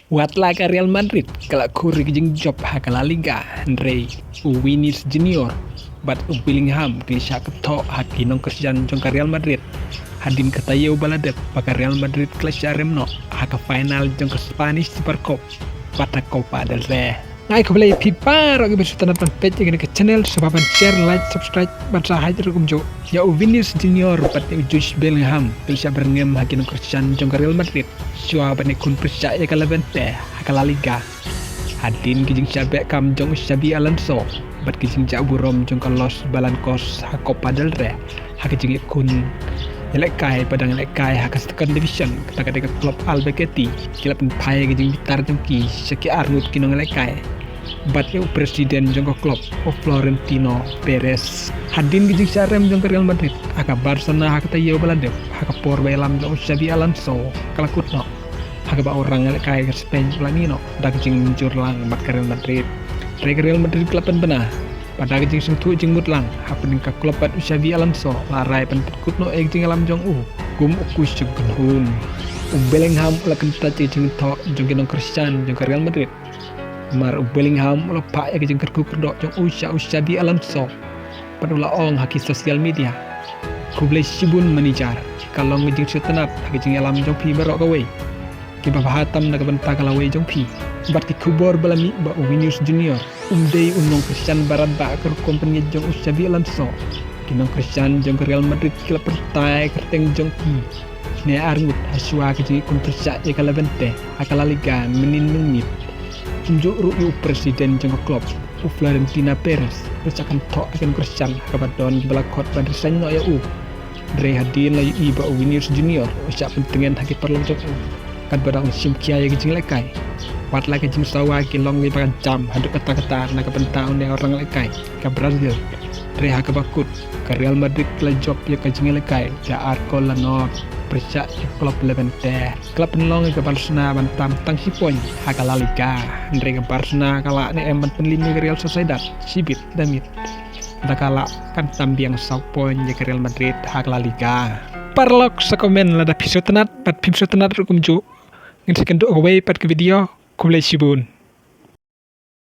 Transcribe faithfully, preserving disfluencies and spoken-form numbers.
Wat la ka Real Madrid ka la khur ïa ka jingjop ha ka La Liga, hynrei u Vinicius Junior bad u Bellingham ki shah kynthoh ha ki nongkyrshan jong ka Real Madrid hadien ka taïew ba la dep ba ka Real Madrid ka la shah rem noh ha ka final jong ka Spanish Super Cup bad ha Copa del Rey. Nga ai khublei ïa phi baroh kiba sngewtynnat ban peit ïa kane ka channel, sngewbha ban share, like, subscribe bad subscribe ruh kumjuh. Ïa u Vinicius Junior bad ïa u Jude Bellingham ki la shah byrngem ha ki nongkyrshan jong ka Real Madrid shuwa ban ïakhun pyrshah ïa ka Levante ha ka La Liga. Hadien ki jingshah beh kam jong u Xabi Alonso bad ki jingjah burom jong ka Los Blancos ha Copa del Rey ha ka jingïakhun ïalehkai ba dang ïalehkai ha ka Second Division, kata ka dei ka klub Albacete, ki la pynphai ïa ka jingbitar jong ki sha ki arngut ki nongïalehkai bad ïa u president jong ka klub, u Florentino Perez. Hadien ka jingshah rem jong ka Real Madrid ha ka Barcelona ha ka taïew ba la dep, ha ka por ba ïalam jong u Xabi Alonso ka la kut noh, ha kaba u rangïalehkai ka Spain u la mih noh da ka jingmynjur lang bad ka Real Madrid. Hynrei ka Real Madrid ka la pynbna bad da ka jingsngewthuh jingmut lang hapdeng ka klub bad u Xabi Alonso la rai ban pynkut noh ïa ka jingïalam jong u kum u coach jong ka kynhun. U Bellingham u la kyntait ïa ka jingthoh jong ki nongkyrshan jong ka Real Madrid. Namar u Bellingham u la phah ïa ka jingkyrkhu kyrdoh jong u sha u Xabi Alonso bad u la ong ha ki social media, "Khublei shibun manager, ka long ka jingsngewtynnat ha ka jingïalam jong phi baroh kawei, kiba bha tam na ka bynta ka lawei jong phi." Bad ki khubor ba la mih ba u Vinicius Junior um dei u nongkyrshan ba radbah ka rukom pynïaid jong u Xabi Alonso, ki nongkyrshan jong ka Real Madrid ki la pyrta ïa ka kyrteng jong ki ne arngut ha shuwa ka jingïakhun pyrshah ïa ka Levante ha ka La Liga mynnin mynmiet. Kumjuh ruh ïa u president jong ka klub, u Florentino Perez, u la shah kynthoh ha ki nongkyrshan ha kaba don kiba la khot ban resign noh ïa u. Hynrei hadien la ïohi ba u Vinicius Junior u shah pyntngen ha ki paralok jong u katba dang shim khia ïa ka jingïalehkai, wat la ka jingsawa ki long kiba jam haduh katta katta na ka bynta une u rangïalehkai ka Brazil. Hynrei ha kaba kut, ka Real Madrid ka la jop ïa ka jingïalehkai da ar kol la nod pyrshah ïa ka klub Levante. Ka la pynlong ïa ka Barcelona ban tam tang shi point ha ka La Liga, hynrei ka Barcelona ka lah ne em ban pynlip ïa ka Real Sociedad shibit da miet, da ka lah kan tam biang saw point ïa ka Real Madrid ha ka La Liga. Paralok, sa comment lada phi sngewtynnat bad phim sngewtynnat ruh kumjuh. Ngin sa ïakynduh kawei pat ka video. Khublei shibun.